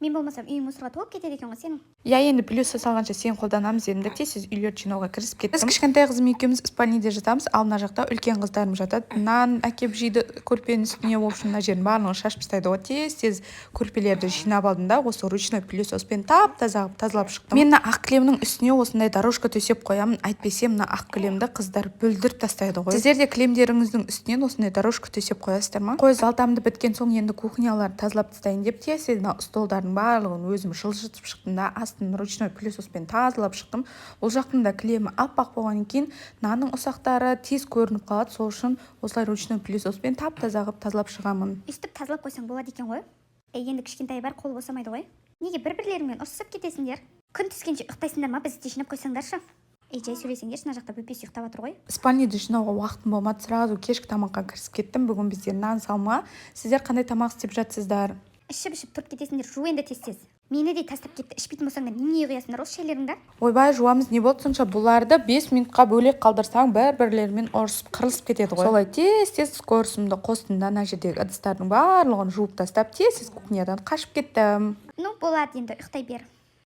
Мен болмасам, үйің мусорға толып кетеді екен ғой сенің. Иә, енді пылесос алғанша сен қолданамыз дедім да, тез тез үйлерді жинауға кірісіп кеттім. Біз кішкентай қызым екеуміз спальныйде жатамыз, ал мына жақта үлкен қыздарым жатады. Нан әкеп жейді көрпенің үстіне. В общем, мына жердің барлығын шашып тастайды ғой. Тез тез көрпелерді жинап алдым да, осы ручной пылесоспен тап таза қылып тазалап шықтым. Мен мына ақ кілемнің үстіне осындай дорожка төсеп қоямын, әйтпесе мына ақ кілемді қыздар бүлдіріп тастайды ғой. Сіздер де кілемдеріңіздің үстінен осындай дорожка төсеп қоясыздар ма? Қой, залтамды біткен соң, енді кухняларды тазалап тастайын деп, тез тез мына столдардың барлығын өзім жылжытып шықтым да, астын ручной пылесоспен тазалап шықтым. Ол жақтың да кілемі аппақ болғаннан кейін, нанның ұсақтары тез көрініп қалады. Сол үшін осылай ручной пылесоспен тап таза қылып тазалап шығамын. Өйстіп тазалап қойсаң болады екен ғой. Ей, енді кішкентай бар, қол босамайды ғой. Неге бір бірлеріңмен ұрсысып кетесіңдер? Күн түскенше ұйықтайсыңдар ма? Бізді де жинап қойсаңдаршы. Ей, жай сөйлесеңдерші, мына жақта бөпесі ұйықтап жатыр ғой. Спальныйды жинауға уақытым болмады, сразу кешкі тамаққа кірісіп кеттім. Бүгін бізде нан салма. Сіздер қандай тамақ істеп жатсыздар? Ішіп ішіп тұрып кетесіңдер. Жу енді тез тез. Мені де тастап кетті. Ішпейтін болсаңдар, неменеге құясыңдар осы шайлеріңді? Ойбай, жуамыз, не болды сонша? Бұларды 5 минутқа бөлек қалдырсаң, бір бірлерімен ұрысып, қырылысып кетеді ғой. Солай тез тез скоросымды қостым да, ана жердегі ыдыстардың барлығын жуып тастап, тез тез кухнядан қашып кеттім. Ну, болады енді, ұйықтай бер.